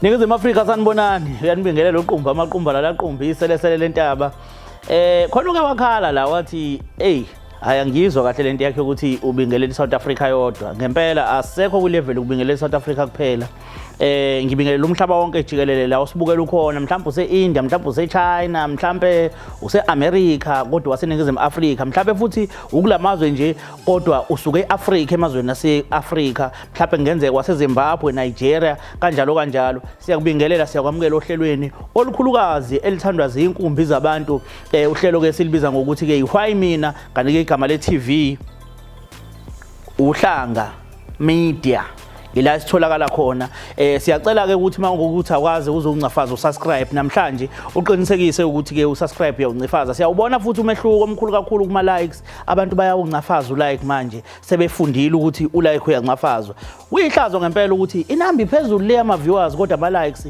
Ningizimu Afrika, sanibonani. Uyanibingelela uqumba amaqumba lalaqumba iselesele lentaba. Khona uke wakhala la wathi, "Hey, hayi, angiyizwa kahle lento yakhe ukuthi ubingelela iSouth Africa yodwa." Ngempela asekho kwilevel ukubingelela iSouth Africa kuphela. Ngibingelela umhlaba wonke jikelele la usibukela ukhona, mhlawumbe use-India, mhlawumbe use-China, mhlawumbe use-America, kodwa waseNingizimu Afrika, mhlawumbe futhi ukulamazwe nje kodwa usuke e-Afrika, emazweni ase-Afrika, mhlawumbe kungenzeka waseZimbabwe, Nigeria, kanjalo kanjalo. Siyakubingelela, siyakwamukela ohlelweni olukhulukazi elithandwa zinkumbi zabantu, uhlelo ke silibiza ngokuthi ke i-Why Mina, kanti ke igama le-TV Uhlanga Media, ila sitholakala khona. Siyacela ke ukuthi mawukuthi akwazi uzoncafaza usubscribe namhlanje, uqinisekise ukuthi ke usubscribe uyawuncifaza. Siyawubona futhi umehluko omkhulu kakhulu kuma likes, abantu bayawuncafaza ulike manje, sebefundile ukuthi ulike uyancafazwa. Kuyihlazo ngempela ukuthi inamba iphezulu le ama viewers kodwa ama likes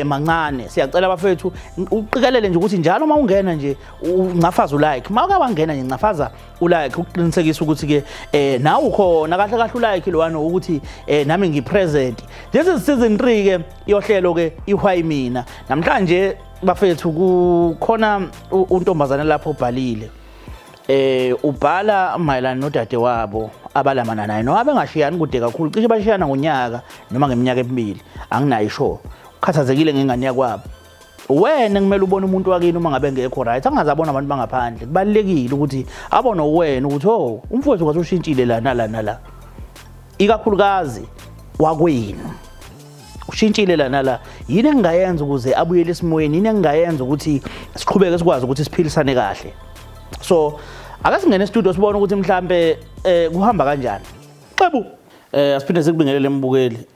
mancane. Siyacela bafethu, uqikelele nje ukuthi njalo uma ungena nje uncafaza ulike, mawuke wangena nje ncafaza ulike ukuqinisekisa ukuthi ke nawe ukhona kahle kahle, ulike lwana ukuthi nami ngipresent. This is season 3 ke yohlelo ke iWhy Mina. Namhlanje bafethu kukhona untombazana lapho ubhalile, ubhala mayelana nodade wabo abalamana naye noma bengashiyani kude kakhulu, cishe bashiyana ngonyaka noma ngeminyaka emibili, anginayo sure. Ukhathazekile ngengane yakwabo. Wena kumele ubone umuntu wakini uma ngabe ngekho right, angaze abona abantu bangaphandle. Kubalulekile ukuthi abone wena ukuthi, oh, umfowethu ngathi ushintshile la nala nala, ikakhulukazi wakwenu ushintshile la nala, yini engingayenza ukuze abuyele esimweni, yini engingayenza ukuthi siqhubeke sikwazi ukuthi siphilisane kahle? So ake singene estudio sibone ukuthi mhlambe kuhamba kanjani. Xebu, asiphinde sikubingelele embukeli.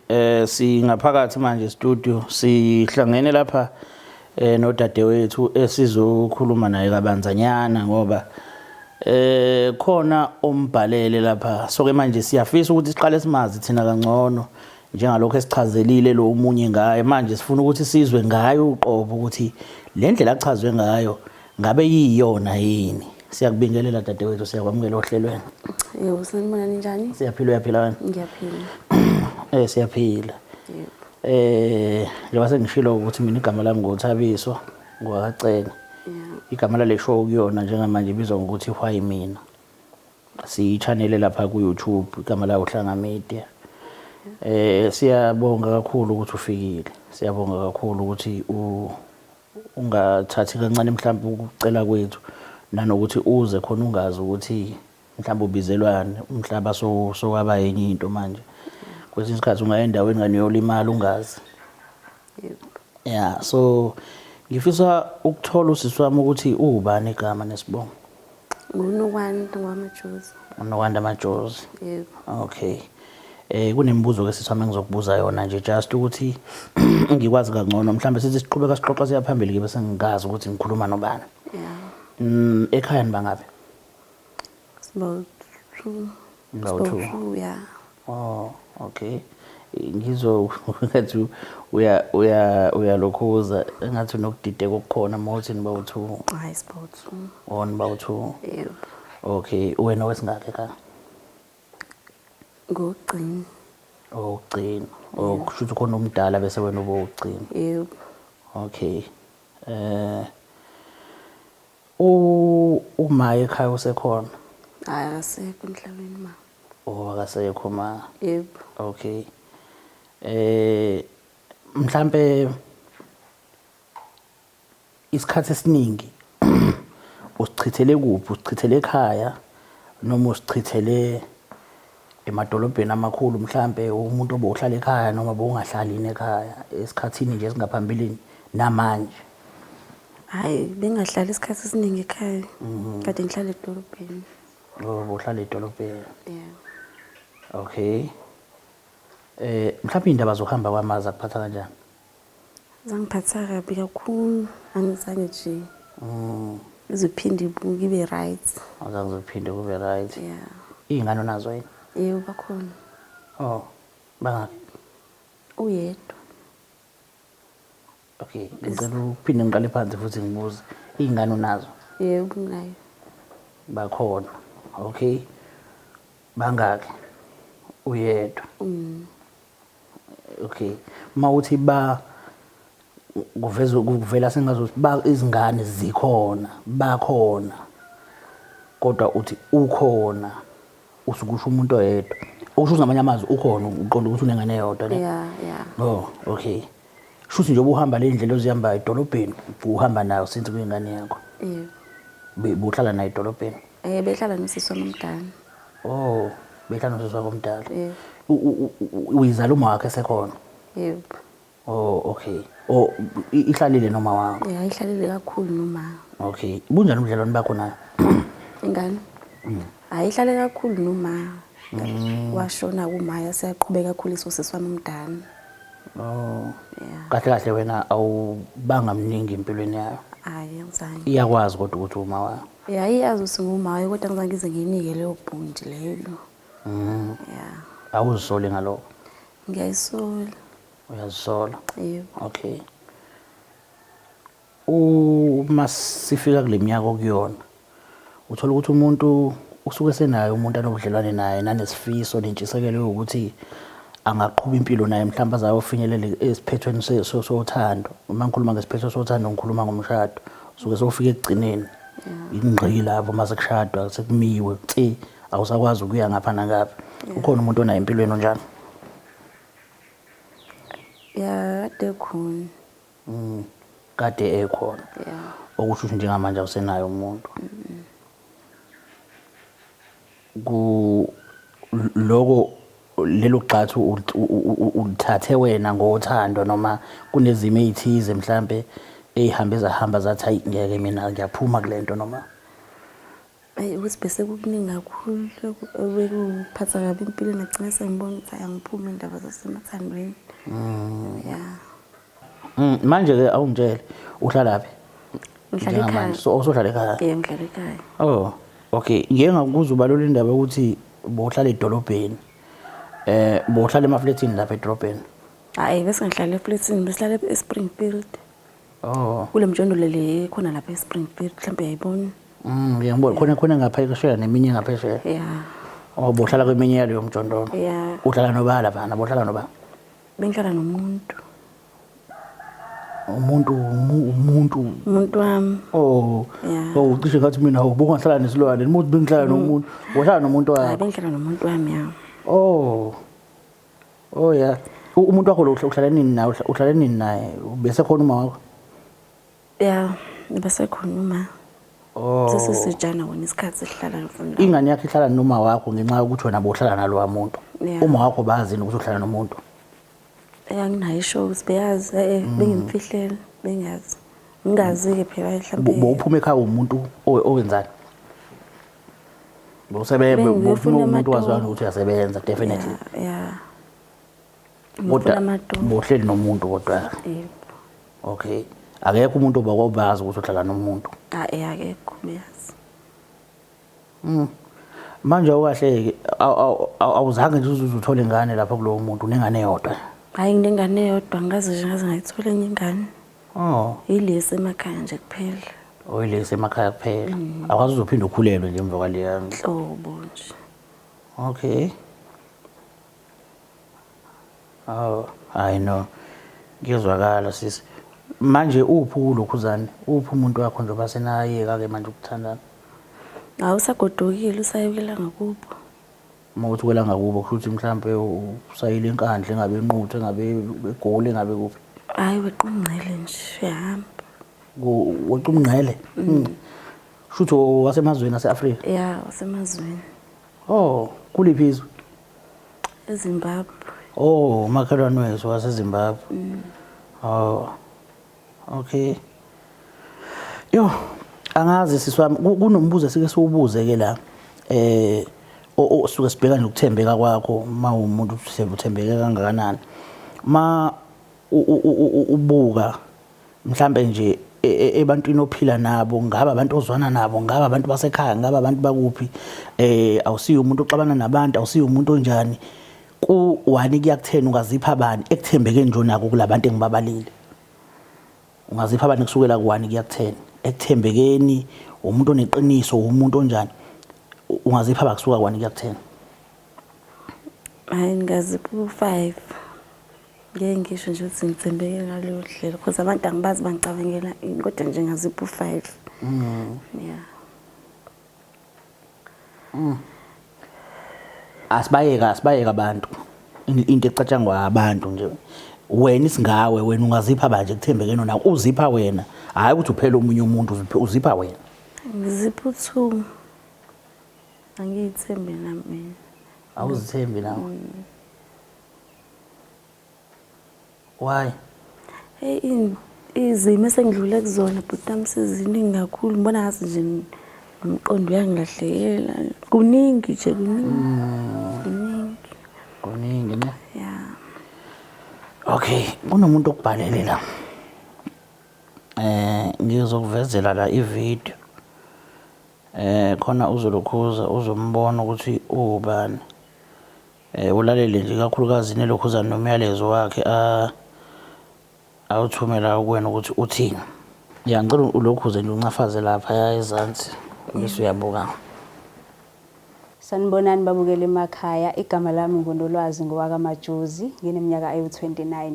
Singaphakathi manje studio, sihlangene lapha nodadewethu esizokhuluma naye kabanzanyana ngoba khona ombhalele lapha. So ke manje siyafisa ukuthi siqale simazi thina kangcono njengalokho esichazelile lo omunye ngaye. Manje sifuna ukuthi sizwe ngayo uqobo ukuthi le ndlela achazwe ngayo ngabe yiyona yini. Siyakubingelela dadewethu, siyakwamukela ohlelweni. Yebo, sanibona, ninjani? Siyaphila, uyaphila wena? Ngiyaphila. Siyaphila. Yebo. Njengoba sengishilo ukuthi mina igama lami nguThabiso ngwakacele. Igama lale show kuyona njengamanje ibizwa ngokuthi Why Mina. Siyi-channel lapha ku YouTube, igama layo Uhlanga Media. Siyabonga kakhulu ukuthi ufikile. Siyabonga kakhulu ukuthi ungathathi kancane mhlawumbe ukucela kwethu nanokuthi uze khona ungazi ukuthi mhlawumbe ubizelwani, umhlaba so sowaba yenye into manje. Kwesinye isikhathi ungaya endaweni ngani uyolimala ungazi. Yebo. Yeah, so ngifisa ukuthola usisi wami ukuthi uwubani igama nesibongo. NguNokwanda ngwamaJozi. UNokwanda Majozi. Yebo. Okay. Kunemibuzo ke sisi wami engizokubuza yona nje just ukuthi ngikwazi kangcono, mhlambe sithi siqhubeka sixoxa siya phambili ke bese ngingazi ukuthi ngikhuluma nobani. Yeah. Ekhaya nibangabe? It's about two. Niba two. Two, yeah. Oh, okay. Ngizwe ngathi uya uya uyalokhuza engathi unokudideka okukhona mawuthi niba u2. Hayi, it's about two. Oh, niba u2. Yebo. Okay, wena wesingakhi ekhaya? Ngokugcina. Owokugcina. Oh, kusho ukuthi khona omdala bese wena ube owokugcina. Yebo. Okay. U uma ekhaya usekhona? Hayi, akasekho emhlabeni ma. Oh, akasekho ma. Yebo. Okay. Mhlambe isikhathi esiningi usichithele kuphi? Usichithele ekhaya noma usichithele emadolobheni amakhulu? Mhlambe umuntu obowuhlala ekhaya noma bowungahlali yini ekhaya esikhathini nje esingaphambilini namanje? Hayi, bengahlali isikhathi esiningi ekhaya. Kade ngihlala edolobheni. Oh, bowuhlala edolobheni. Yeah. Okay. Mhlawumbe indaba zokuhamba kwamazi akuphatha kanjani? Zangiphatha kabi kakhulu. Angizange nje izophinde ibuke ibe right. Azange uphinde kube right. Yeah. Iy'ngane onazo yini? Yebo, bakhona. Oh, bangaki? Uyedwa. Okay, ngicela ukuphinde ngiqale phansi futhi ngibuze. Iy'ngane onazo? Yebo, nginayo. Bakhona. Okay. Bangaki? Uyedwa. Okay. Mawuthi ba Kuveza kuvela sengazuthi ba izingane zikhona, bakhona. Kodwa uthi ukhona usukusho umuntu oyedwa. Okusho ukuthi ngamanye amazwi ukhona uqonda ukuthi unengane eyodwa ne? Yeah, yeah. Oh, okay. Shuthi njengoba uhamba le ndlela ozihambayo edolobheni, uhamba nayo since kuyingane yakho. Yebo. Buhlala nayo edolobheni. Eh behlala nosisi wami omdala. Oh, behlala nosisi wakho omdala. Yebo. Uyizala uma wakhe esekhona? Yebo. Oh, okay. Oh, ihlalile noma wakho? Yeah, ihlalile kakhulu noma. Okay. Bunjani ubudlelwane bakho nayo? Ingane? Hayi ihlale kakhulu noma. Washona kumaya siyaqhubeka kakhulu usisi wami omdala. Oh. Yeah. Kahle kahle wena awubanga mningi empilweni yayo. Hayi angizange. Iyakwazi kodwa ukuthi uma wayo. Yeah, iyazi ukuthi nguma wayo kodwa angizange ngize ngiyinike leyo bhundi leyo. Yeah. Awuzisoli ngalokho? Ngiyayisola. Uyazisola? Yebo. Okay. Uma sifika kule minyaka okuyona, uthola ukuthi umuntu usuke senaye umuntu anobudlelwane naye nanesifiso nentshisekelo yokuthi angaqhuba impilo naye mhlawumbe aze ayofinyelela esiphethweni sothando. Uma ngikhuluma ngesiphetho sothando ngikhuluma ngomshado. Usuke sewufika ekugcineni. Ingqiki lapho uma sekushadwa sekumiwe tsi awusakwazi ukuya ngapha nangapha. Ukhona umuntu onaye empilweni onjalo? Ya, kade ekhona. Kade ekhona. Yeah. Okusho ukuthi njengamanje awusenayo umuntu. Ku loko lelo gxathu ulithathe wena ngothando noma kunezimo ezithize mhlambe ezihambe zahamba zathi hayi ngeke mina ngiyaphuma kulento noma? Ayi ukuthi bese kukuningi kakhulu ebekungiphatha kabi empilweni ngagcina sengibona ukuthi hhayi angiphume indaba zasemathandweni. Yeah. Manje ke awungitshele uhlalaphi? Ngihlala ekhaya. So usuhlala ekhaya? Yebo, ngihlala ekhaya. Oh, okay. Ngike ngakuzwa ubalula indaba yokuthi bohlala edolobheni. Bohlala emafletini lapha edolobheni. Hayi bese ngihlala efletini, besihlala eSpringfield. Oh. Kule mjondolo le khona lapha eSpringfield, mhlawumbe uyayibona. Ngiyabona khona khona ngapha phesheya neminye ngaphesheya. Yeah. Oh, bohlala kweminye yaleyo mjondolo. Yeah. Uhlala noba lapha, bohlala noba? Bengihlala nomuntu. Umuntu umuntu. Umuntu wami. Oh. Yeah. Oh, cishe ngathi mina ubungahlala nesilwane, umuntu bengihlala nomuntu. Uhlala nomuntu wakho. Hayi bengihlala nomuntu wami ya. Oh. Oh yeah. Umuntu wakho lo uhlala nini naye? Uhlala nini naye? Bese khona uma wakho? Yeah, bese khona uma. Oh. Sesisitshana wona isikhathi sihlala mfunda. Ingane yakho ihlala noma wakho ngenxa yokuthi wena bohlala nalowa muntu. Yeah. Uma wakho bazi ukuthi uhlala nomuntu. Eh anginayo ishow ukuthi beyazi bengimfihlela, bengazi. Ngingazi ke phela mhlawumbe. Bowuphuma ekhaya umuntu owenzani? Bowusebenza, bowufuna umuntu waziwayo ukuthi uyasebenza definitely. Yeah. Kodwa bohleli nomuntu kodwa. Yebo. Okay. Akekho umuntu obakwazi ukuthi uhlala nomuntu. Ah, akekho beyazi. Manje awukahle awuzange nje uze uthole ingane lapha kulowo muntu, unengane eyodwa. Hayi nginengane eyodwa, ngaze nje ngaze ngayithola enye ingane. Oh. Yilesi emakhaya nje kuphela. Oh, yilesi emakhaya kuphela. Awukaze uzophinde ukhulelwe nje emva kwaleya. Nhlobo nje. Okay. Oh, I know. Ngiyezwakala sisi. Manje uphi ulokhuzane? Uphi umuntu wakho njengoba senayeka ke manje ukuthandana? Hawu usagodukile usayekela ngakubo. Uma uthi kwela ngakubo kusho ukuthi mhlambe usayile eNkandla engabe eNquthu engabe eGoli engabe kuphi? Hayi weqa umngcele nje uyahamba. Weqa umngcele? Kusho ukuthi wasemazweni ase-Afrika? Yeah, wasemazweni. Oh, kuliphi izwe? eZimbabwe. Oh, umakhelwane wethu waseZimbabwe. Oh. Okay. Yo, angazi sisi wami kunombuzo esike siwubuze ke la. Osuke sibheka nje ukuthembeka kwakho uma umuntu uthembeke kangakanani. Ma ubuka mhlambe nje ebantwini ophila nabo, ngaba abantu ozwana nabo, ngaba abantu basekhaya, ngaba abantu bakuphi, awusiyo umuntu oxabana nabantu, awusiyo umuntu onjani. Ku 1 kuya ku 10 ungazipha bani ekuthembekeni nje onako kulabantu engibabalile? Ungazipha bani kusukela ku 1 kuya ku 10 ekuthembekeni, umuntu oneqiniso, umuntu onjani? Ungazipha ba kusuka ku 1 kuya ku 10? Hayi ngazipha u 5. Ngeke ngisho nje ukuthi ngithembeke ngaleyo ndlela because abantu angibazi bangicabangela ini kodwa nje ngazipha u-five. Yeah. Asibayeka asibayeka abantu. Into ecatshangwa abantu nje. Wena isingawe wena ungazipha banje kuthembeke nona uzipha wena. Hayi ukuthi uphela omunye umuntu uzipha wena. Ngizipha u-two. Angiyithembi nami mina. Awuzithembi nawe. Why? Hey, izimo esengidlule kuzona bhuti wami seziningi kakhulu ngibona ngathi nje nomqondo uyangilahlekela. Kuningi nje kuningi. Kuningi. Kuningi ne? Yeah. Okay, kunomuntu okubhalele la. Ngizokuvezela la ivideo. Khona uzolokhuza uzombona ukuthi uwubani. Ulalele nje kakhulukazi nelokhuza nomyalezo wakhe awuthumela kuwena ukuthi uthini. Ya ngicela ulokhuze nje uncafaze lapha ezansi bese uyabuka. Sanibonani babukeli emakhaya, igama lami nguNolwazi ngowakaMajozi, ngineminyaka ewu-29.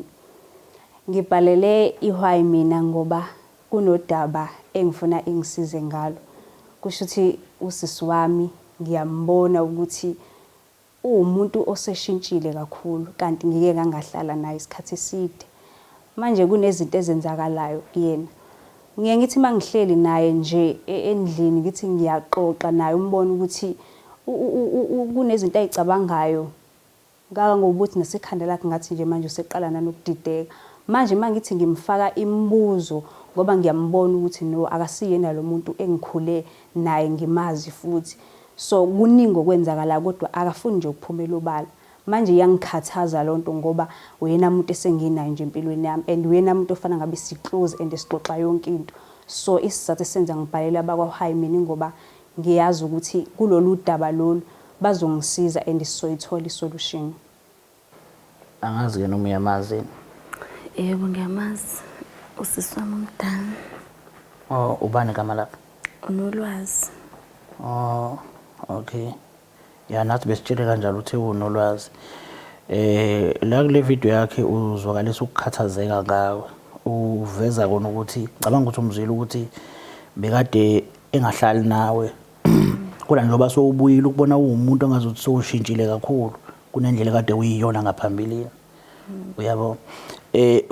Ngibhalele ihwayi mina ngoba kunodaba engifuna ingisize ngalo. Kusho ukuthi usisi wami ngiyambona ukuthi uwumuntu oseshintshile kakhulu kanti ngike ngangahlala naye isikhathi eside. Manje kunezinto ezenzakalayo kuyena. Ngiye ngithi uma ngihleli naye nje endlini ngithi ngiyaxoxa naye umbone ukuthi kunezinto ayicabangayo kangangokuthi nasekhanda lakhe ngathi nje manje useqala nanokudideka. Manje uma ngithi ngimfaka imibuzo ngoba ngiyambona ukuthi no akasiyena lo muntu engikhule naye ngimazi futhi. So kuningi okwenzakalayo kodwa akafuni nje ukuphumela obala. Manje iyangikhathaza loo nto ngoba uyena muntu esenginaye nje empilweni yami and uyena muntu ofana ngabe si-close and sixoxa yonke into. So isizathu esenza ngibhalele abakwa-High mina ingoba ngiyazi ukuthi kulolu daba lolu bazongisiza and sizoyithola i-solution. Angazi ke noma uyamazi yini. Yebo ngiyamazi. Usisi wami omdala. Oh, ubani igama lakhe? Unolwazi. Oh, okay. Ya nathi besitshele kanjalo uthe unolwazi. La kule video yakhe uzwakalisa ukukhathazeka ngawe. Uveza kona ukuthi cabanga ukuthi umzwile ukuthi bekade engahlali nawe. Kodwa njengoba sowubuyile ukubona uwumuntu ongazuthi sowushintshile kakhulu kunendlela kade uyiyona ngaphambilini. Uyabo?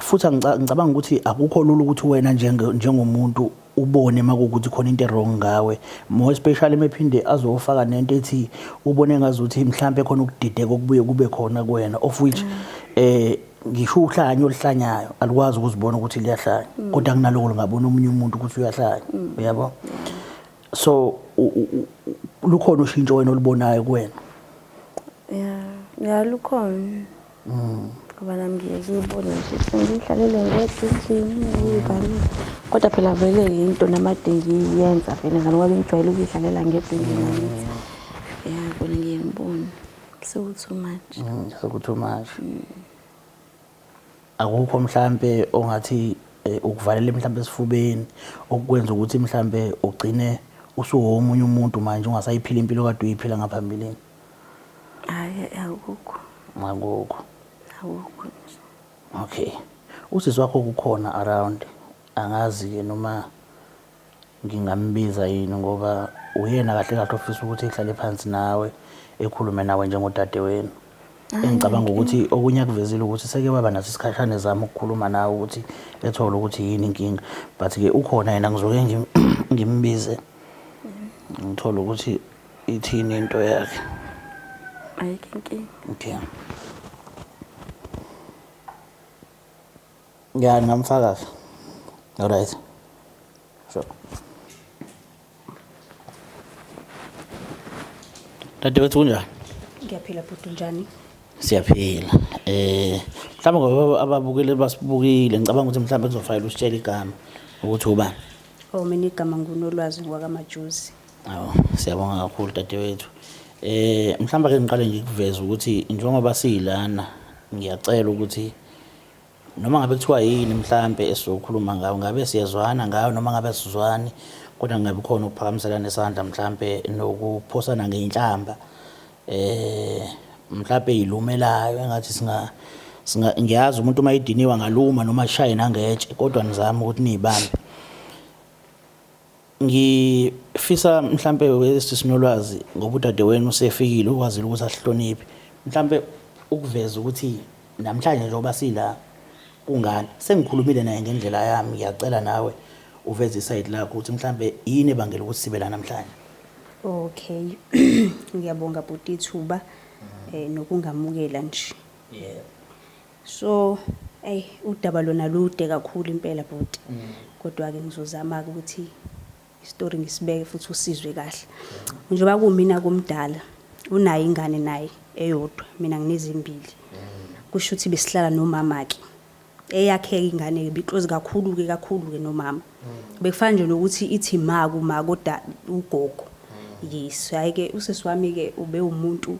Futhi ngicabanga ukuthi akukho lula ukuthi wena njengomuntu ubone makuwukuthi khona into wrong ngawe, more especially mephinde azofaka nento ethi ubone ngazuthi mhlambe khona ukudideka okubuye kube khona kuwena, of which ngisho uhlanya oluhlanyayo alukwazi ukuzibona ukuthi liyahlanya, kodwa kunaloko lingabona omunye umuntu ukuthi uyahlanya. Uyabo? So lukhona ushintsho wena olubonayo kuwena? Yeah, ya lukhona. Ngoba nami ngiye ngiyibone nje sengiyihlalele ngedwa endlini ngiyivalile. Kodwa phela vele into namade ngiyenza vele ngaloba bengijwayele ukuyidlalela ngedwa endlini angithi. Ya kona ngiye ngibone. Seku-too much. Seku-too much. Akukho mhlambe ongathi ukuvalela mhlambe esifubeni okwenza ukuthi mhlambe ugcine usuwomunye umuntu manje ungasayiphila impilo kade uyiphila ngaphambilini? Hayi akukho. Akukho. Akukho nje. Okay. Usisi wakho kukhona around, angazi ke noma ngingambiza yini ngoba uyena kahle kahle ofisa ukuthi ehlale phansi nawe ekhulume nawe njengodadewenu. Engicabanga ukuthi okunye akuvezile ukuthi seke waba naso isikhashana ezama ukukhuluma nawe ukuthi ethole ukuthi yini inkinga, but ke ukhona yena ngizoke ngimbize ngithole ukuthi ithini into yakhe. Ayikho inkinga. Okay. Ya ngingamfaka. Alright. Sure. Dadewethu kunjani? Ngiyaphila bhuti, unjani? Siyaphila. Mhlawumbe ngoba ababukeli basibukile, ngicabanga ukuthi mhlawumbe kuzofanele usitshele igama ukuthi ubani. Oh, mina igama nguNolwazi ngowakaMajozi. Awu, siyabonga kakhulu dadewethu. Mhlawumbe ake ngiqale nje ukuveza ukuthi njengoba siyilana ngiyacela ukuthi noma ngabe kuthiwa yini mhlambe esizokhuluma ngayo, ngabe siyezwana ngayo noma ngabe asizwani, kodwa kungabi khona ukuphakamiselana isandla mhlambe nokuphosana ngey'nhlamba mhlambe ey'lumelayo engathi Ngiyazi umuntu uma ediniwe angaluma noma ashaye nangetshe, kodwa nizame ukuthi niyibambe. Ngifisa mhlampe wesisinolwazi ngoba udadewenu usefikile ukwazile ukuthi asihloniphe. Mhlampe ukuveza ukuthi namhlanje njengoba sila kungani sengikhulumile naye ngendlela yami, ngiyacela nawe uveze isayidi lakho ukuthi mhlampe yini ebangela ukuthi sibe la namhlanje. Okay. Ngiyabonga bhuti ithuba nokungamukela nje. Yeah. So, ey udaba lona lude kakhulu impela bhuti. Kodwa ke ngizozama ukuthi istory ngisibeke futhi usizwe kahle. Njengoba kumina komdala, unayo ingane naye eyodwa, mina nginezimbili. Kusho ukuthi besihlala nomama ke. Eyakhe ingane ke biclose kakhulu ke kakhulu ke nomama. Bekufana nje nokuthi ithi ma kuma kodwa ugogo. Yes, hayi ke usisi wami ke ube umuntu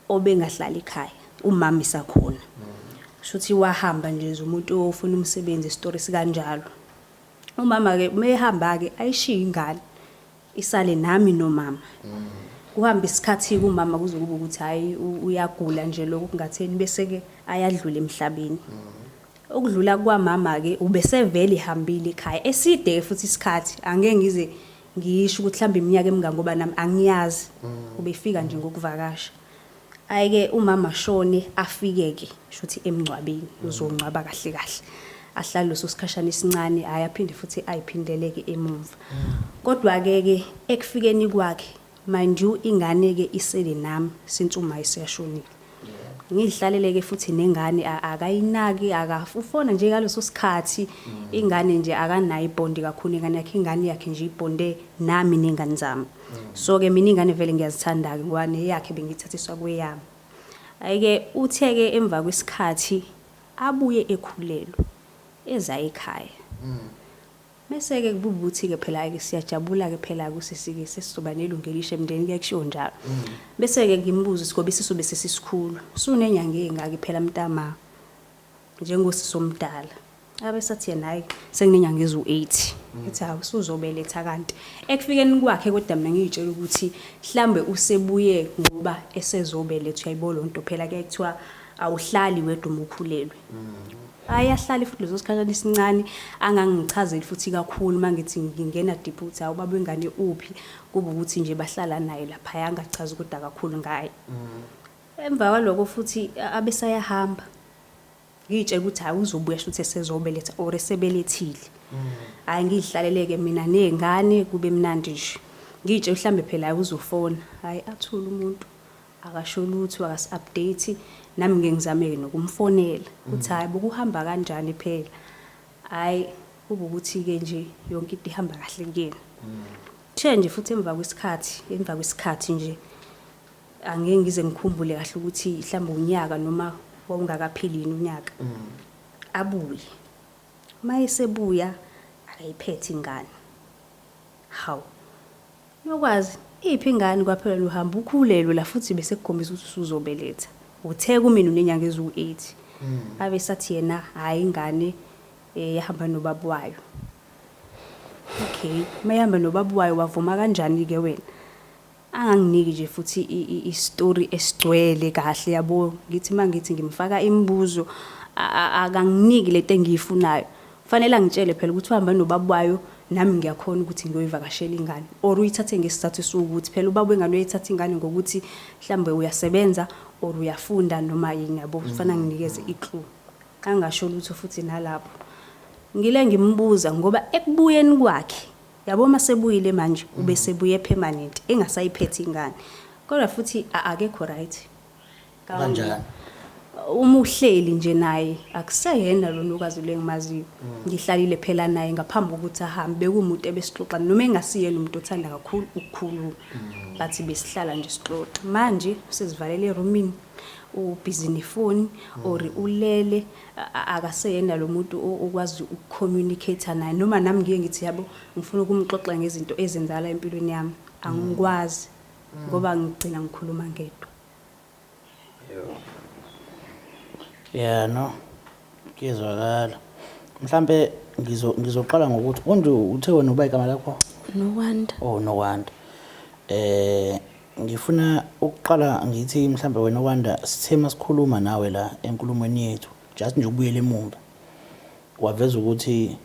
obengahlali ekhaya, umama esakhona. Shuthi wahamba nje umuntu ofuna umsebenzi, isitori sikanjalo. Umama ke mehamba ke ayishiya ingane isale nami nomama. Kuhamba isikhathi kumama kuze kube ukuthi hayi uyagula nje lokho kungatheni, bese ke ayadlula emhlabeni. Ukudlula kwamama ke ubesevele ihambile ekhaya eside futhi isikhathi, angeke ngize ngisho ukuthi mhlawumbe iminyaka emingaka ngoba nami angiyazi, ubefika nje ngokuvakasha. Ayike umama shone afike ke shuthi emngcwabeni, uzongcwaba kahle kahle, ahlale leso sikhashana esincane, hayi aphinde futhi ayiphindeleke emumva. Kodwa ke ke ekufikeni kwakhe, mind you, ingane ke isele nami since uma isiyashonile. Ngihlalele ke futhi nengane, akayinaki, akafuna nje ngaleso sikhathi ingane nje akanayo ibond kakhulu ingane yakhe, ingane yakhe nje ibonde nami nengane zami. So ke mina ingane vele ngiyazithanda ke ngoba neyakhe bengithathiswa kweyami. Ayike utheke emva kwesikhathi abuye ekhulelwe eza ekhaya. Mese ke kububuthi ke phela ke siyajabula ke phela kusisi ke sesizoba nelungelo ishe emndeni, kuyakushiwo njalo. Bese ke ngimbuza ukuthi ngoba isisu bese sisikhulu, sunenyanga engaki phela mntama njengosisi omdala. Abe sathi yena hayi senginenyanga ezu8. Ngithi hawu usuzobeletha kanti. Ekufikeni kwakhe kodwa mina ngiyitshela ukuthi mhlambe usebuye ngoba esezobeletha, uyayibona lonto phela kuyaye kuthiwa awuhlali wedwa uma ukhulelwe. Ayahlala futhi leso sikhashana esincane, angangichazeli futhi kakhulu mangithi ngingena deep ukuthi hawu baba wengane uphi, kuba ukuthi nje bahlala naye lapha, angachazi kodwa kakhulu ngaye. Emva kwaloko futhi abesayahamba. Ngiyitshela ukuthi hayi uzobuya futhi esezobeletha or esebelethile. Hayi ngihlaleleke mina nezingane kube mnandi nje. Ngiyitshela mhlambe phela hayi uzofona. Hayi athule umuntu, akasho lutho, akasi-update. Nami ngeke ngizame nokumfonela ukuthi hayi bokuhamba kanjani phela. Hayi kuba ukuthi ke nje yonke into ihamba kahle kuyena. Kuthe nje futhi emva kwesikhathi nje angeke ngize ngikhumbule kahle ukuthi mhlawumbe unyaka noma wawungakapheli yini unyaka. Abuye. Mayesebuya akayiphethe ingane. Hawu. Nokwazi iphi ingane kwaphela luhamba ukhulelwe la futhi bese kukhombisa ukuthi usuzobeletha. Uthe kumina unenyanga ezu8. Abe sathi yena hayi ingane yahamba nobaba wayo. Okay, mayihamba nobaba wayo wavuma kanjani ke wena? Anganginiki nje futhi istory esigcwele kahle yabo. Ngithi mangithi ngimfaka imibuzo akanginiki lento engiyifunayo. Kufanele angitshele phela ukuthi uhamba nobaba wayo, nami ngiyakhona ukuthi ngiyoyivakashela ingane, or uyithathe ngesizathu esiwukuthi phela ubaba wengane uyayithatha ingane ngokuthi mhlambe uyasebenza or uyafunda noma yini yabo. Kufanele anginikeze iclue. Angasho lutho futhi nalapho. Ngile ngimbuza ngoba ekubuyeni kwakhe yabo masebuyile manje ubesebuye permanent engasayiphethe ingane. Kodwa futhi akekho right. Kanjani? Uma uhleli nje naye akuseyena lo nokazi lengimaziyo. Ngihlalile phela naye ngaphambi kokuthi ahambe, bekuwumuntu ebesixoxa noma engasiyena umuntu othanda kakhulu ukukhuluma. Bathi besihlala nje sixoxa. Manje usezivalele eroomini, ubhizi nefoni or ulele, akaseyena lo muntu okwazi ukucommunicate naye. Noma nami ngiye ngithi yabo ngifuna ukumxoxa ngezinto ezenzakala empilweni yami, angikwazi ngoba ngigcina ngikhuluma ngedwa. Yeah, no. Kuyezwakala. Mhlambe ngizoqala ngokuthi konje uthe wena uba igama lakho? Nokwanda. Oh, Nokwanda. Ngifuna ukuqala ngithi mhlambe wena Wanda, sithe masikhuluma nawe la enkulumweni yethu, just nje ubuyele emumva, waveza ukuthi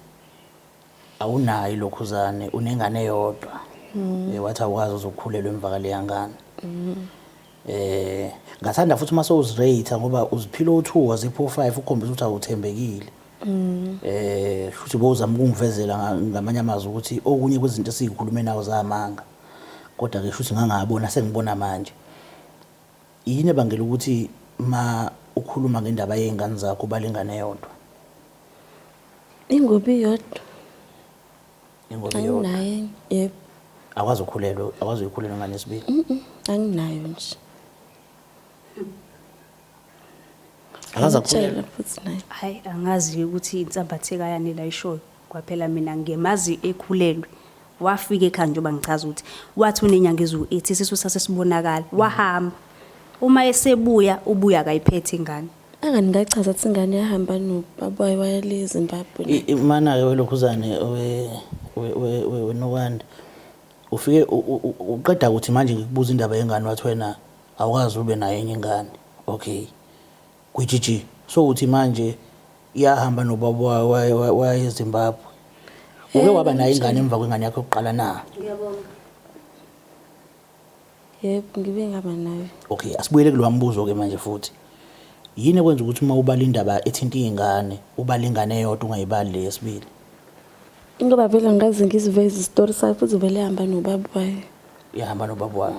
awunayo ilokhuzane, unengane eyodwa. Wathi awukwazi uzokhulelwa emva kaleya ngane. Ngathanda futhi uma sewuzirate ngoba uziphila o2 wazipha o5 ukukhombisa ukuthi awuthembekile. Futhi bowuzama ukungivezela ngamanye amazwi ukuthi okunye kwezinto esizikhulume nawo zamanga. Kodwa ke futhi ngangabona sengibona manje. Yini ebangela ukuthi ma ukhuluma ngendaba yezingane zakho ubalingane eyodwa? Ingoba iyodwa. Ingoba iyodwa. Anginayo, yebo. Akwazi ukukhulelwa, akwazi ukukhulelwa ingane yesibili. Anginayo nje. Akaze akhulelwe. Ngitshela futhi naye. Hayi, angazi ukuthi insambatheka yani la ishoyo. Kwaphela mina ngemazi ekhulelwe. Wafika ekhaya njengoba ngichaza ukuthi wathi unenyanga eziwu-8 isisu sase sibonakala. Wahamba. Uma esebuya ubuya akayiphethe ingane. Angani ngachaza ukuthi ingane yahamba nobaba wayo waya le eZimbabwe. Mana-ke welokhuzane weNokwanda, ufike uqeda ukuthi manje ngikubuza indaba yengane wathi wena awukazi ube nayo enye ingane. Okay. Kwijiji. So uthi manje iyahamba nobaba wayo waya eZimbabwe. Uke waba nayo ingane emva kwengane yakho yokuqala na? Ngiyabonga. Yebo, ngibe ngaba nayo. Okay, asibuyele kulowa mbuzo ke manje futhi. Yini ekwenza ukuthi uma ubala indaba ethinta iy'ngane, ubale ingane eyodwa ungayibali le yesibili? Ngoba vele angikaze ngiziveze isitori sayo futhi vele ihamba nobaba wayo. Ihamba nobaba wayo.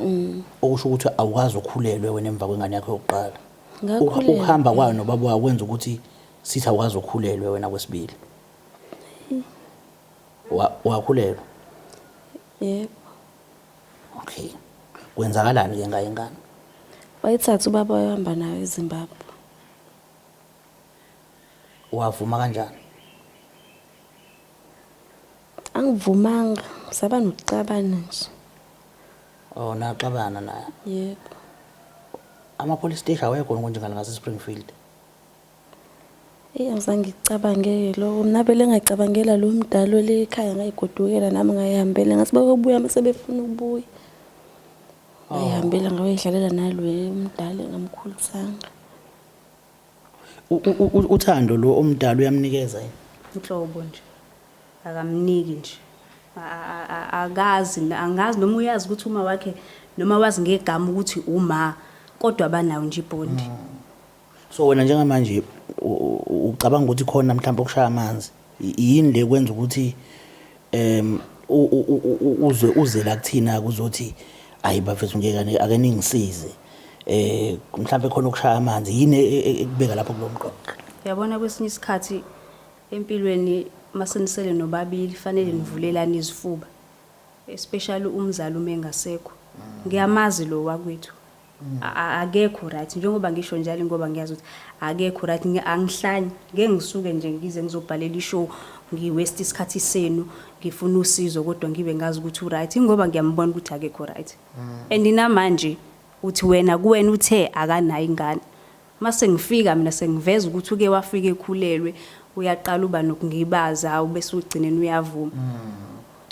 Okusho ukuthi awukazi ukhulelwe wena emva kwengane yakho yokuqala. Ngakhulelwa. Ukuhamba kwayo nobaba wayo kwenza ukuthi sithi awukazi ukhulelwe wena kwesibili. Wakhulelwa? Yebo. Okay. Kwenzakalani ke ngayo ingane? Wayithatha ubaba wahamba nayo eZimbabwe. Wavuma kanjani? Angivumanga, saba nokuxabana nje. Oh, naxabana naye. Yebo. Ama police station awekho nje ngase Springfield. Eyi, angizange ngikucabange-ke lokho. Mina vele ngayicabangela lo mdala ole ekhaya ngayigodukela nami ngayihambela. Ngathi bayobuya uma sebefuna ukubuya. Ngayihambela ngayoyidlalela nalo umdala engamkhulisanga. Uthando lo omdala uyamnikeza yini? Inhlobo nje. Akamniki nje. Akazi, angazi noma uyazi ukuthi uma wakhe noma wazi ngegama ukuthi uma, kodwa banawo nje ibhondi. So wena njengamanje ucabanga ukuthi khona mhlawumbe okushaya amanzi, yini le kwenza ukuthi uze uze la kuthina kuzothi ayi bafethu ngeke ake ningisize, mhlawumbe khona okushaya amanzi, yini ekubeka lapho kulo mqondo? Uyabona kwesinye isikhathi empilweni masenisele nobabili fanele nivulelane izifuba, especially umzali uma engasekho. Ngiyamazi lo wakwethu. Akekho right, njengoba ngisho njalo ngoba ngiyazi ukuthi akekho right. Angihlanyi, ngeke ngisuke nje ngize ngizobhalela ishow ngi-waste isikhathi senu ngifuna usizo kodwa ngibe ngazi ukuthi u-right, ngoba ngiyambona ukuthi akekho right. And namanje uthi wena kuwena uthe akanayo ingane. Mase ngifika mina sengiveza ukuthi uke wafika ekhulelwe, uyaqala uba nokungibaza ubese ugcineni uyavuma.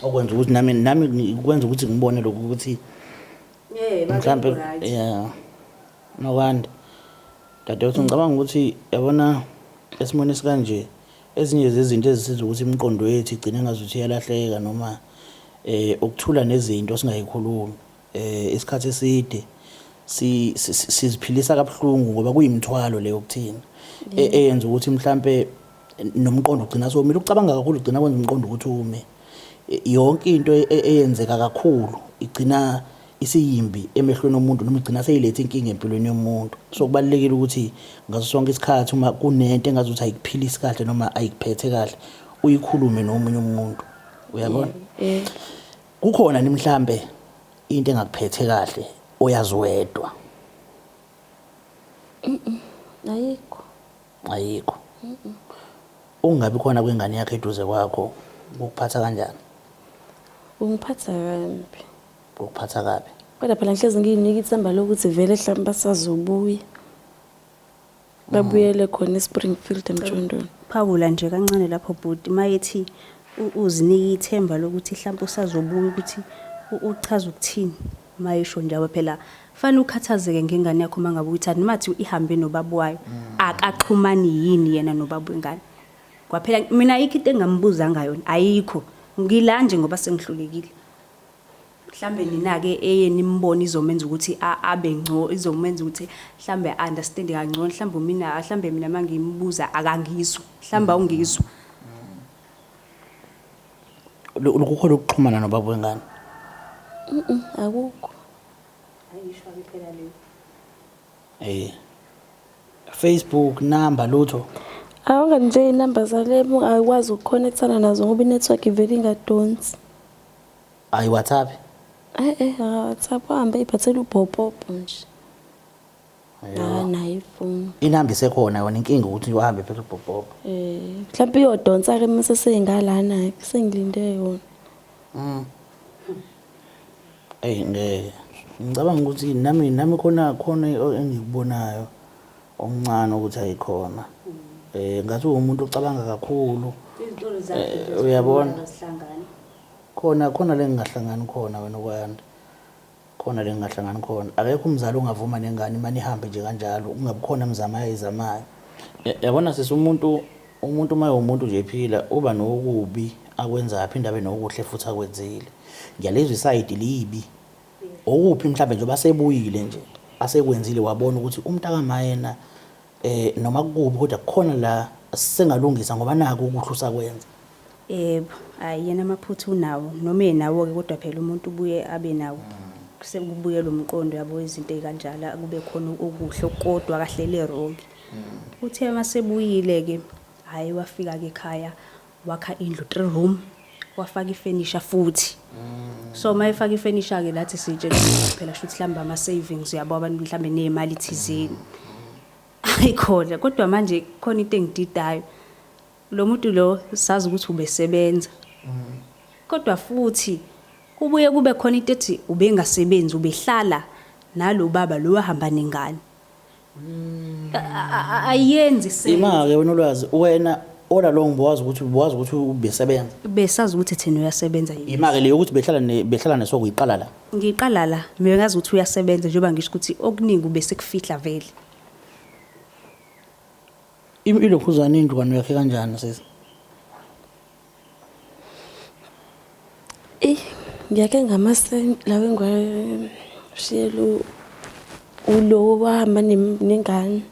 Okwenza ukuthi nami kwenza ukuthi ngibone lokhu ukuthi mhlambe yeah. Nokwanda dadewethu, ngicabanga ukuthi yabona esimweni esikanje ezinye zezinto ezisiza ukuthi imiqondo yethu igcine ngazuthi iyalahleka noma ukuthula nezinto singayikhulumi isikhathi eside siziphilisa kabuhlungu ngoba kuyimithwalo leyo kuthina eyenza ukuthi mhlambe nomqondo ugcina sowumile. Ukucabanga kakhulu ugcina kwenza umqondo ukuthi ume. Yonke into eyenzeka kakhulu igcina isiyimbi emehlweni omuntu noma igcina seyiletha inkinga empilweni yomuntu. So kubalulekile ukuthi ngaso sonke isikhathi uma kunento engazuthi ayikuphilisi kahle noma ayikuphethe kahle uyikhulume nomunye umuntu. Uyabona? Kukhona ni mhlambe into engakuphethe kahle oyazi wedwa? Ayikho. Ayikho. Ungabi khona kwengane yakhe eduze kwakho ukuphatha kanjani? Ungiphatha kabi. Ukuphatha kabi. Kodwa phela ngihlezi ngiyinika ithemba lokuthi vele mhlawumbe basazobuya. Babuyele khona eSpringfield emjondweni. Phawula nje kancane lapho bhuti, mayethi uzinika ithemba lokuthi mhlawumbe usazobuya, ukuthi uchaza ukuthini Uma esho njalo phela fanele ukhathazeke ngengane yakho uma ngabe uyithanda noma thi ihambe nobaba wayo. Akaxhumani yini yena nobaba wengane? Kwaphela mina ayikho into engambuza yona, ayikho. Ngila nje ngoba sengihlulekile. Mhlambe nina-ke eye nimbone izomenza ukuthi abe ngco, izomenza ukuthi mhlambe understand kangcono, mhlambe mina mhlambe mina uma ngimbuza akangizwa, mhlambe awungizwa. Kukhona ukuxhumana nobaba wengane? Akukho. Ayisho-ke phela leyo. Eh. Facebook number lutho. Awunga nje inamba zale awukwazi ukuconnectana nazo ngoba inetwork ivele ingadonsi. Ayi WhatsApp. Eh eh WhatsApp uhambe iphathela ubhopopo nje. Akanayo ifoni. Inamba isekhona yona inkinga ukuthi uhambe phethe ubhobhobo. Eh mhlawumbe iyodonsa ke mase sengalana ke sengilinde yona. Ey ngeke. Ngicabanga ukuthi nami khona khona engikubonayo okuncane ukuthi ayikhona. Eh ngathi uwumuntu ocabanga kakhulu. Izitolo zakhe Eh, uyabona? azihlangani. Khona khona le ngingahlangani khona wena okwanda. Khona le ngingahlangani khona. Akekho umzali ongavuma nengane imane ihambe nje kanjalo kungabi khona imizamo ayizamayo. Yabona sisi umuntu uma umuntu nje ephila uba nokubi akwenzayo aphinde abe nokuhle futhi akwenzile. Ngiyalizwa isayidi libi. Okuphi mhlambe njengoba sebuyile nje asekwenzile wabona ukuthi umntakama yena noma kukubi kodwa kukhona la sengalungisa ngoba naku ukuhle usakwenza. Yebo, hayi yena amaphutha unawo noma enawo-ke kodwa phela umuntu ubuye abe nawo. Sekubuyela umqondo yabo izinto ey'kanjalo kube khona okuhle okukodwa kahlele wrong. Uthe masebuyile-ke hhayi wafika-ke ekhaya wakha indlu 3 room wafaka ifenisha futhi. So uma efaka ifenisha-ke lathi sitshela ukuthi phela shuthi mhlawumbe ama-savings uyabo abantu mhlawumbe ney'mali thizeni. Hayi khona kodwa manje khona into engididayo. Lo muntu lo sazi ukuthi ubesebenza. Kodwa futhi kubuye kube khona into ethi ubengasebenzi ubehlala nalo baba lo wahamba nengane. Ayenzi sense. Ima-ke wena ulwazi wena all along bowazi ukuthi ubesebenza. Besazi ukuthi thina uyasebenza yini. Ima-ke leyo ukuthi behlala nesoko iqala la. Ngiqala la mina ngazi ukuthi uyasebenza njengoba ngisho ukuthi okuningi ubese kufihla vele. Ilokhuzana indlu kani uyakhe kanjani sisi? Eh ngiyake ngamasenti lawa engwashiyela ulo wahamba nengane.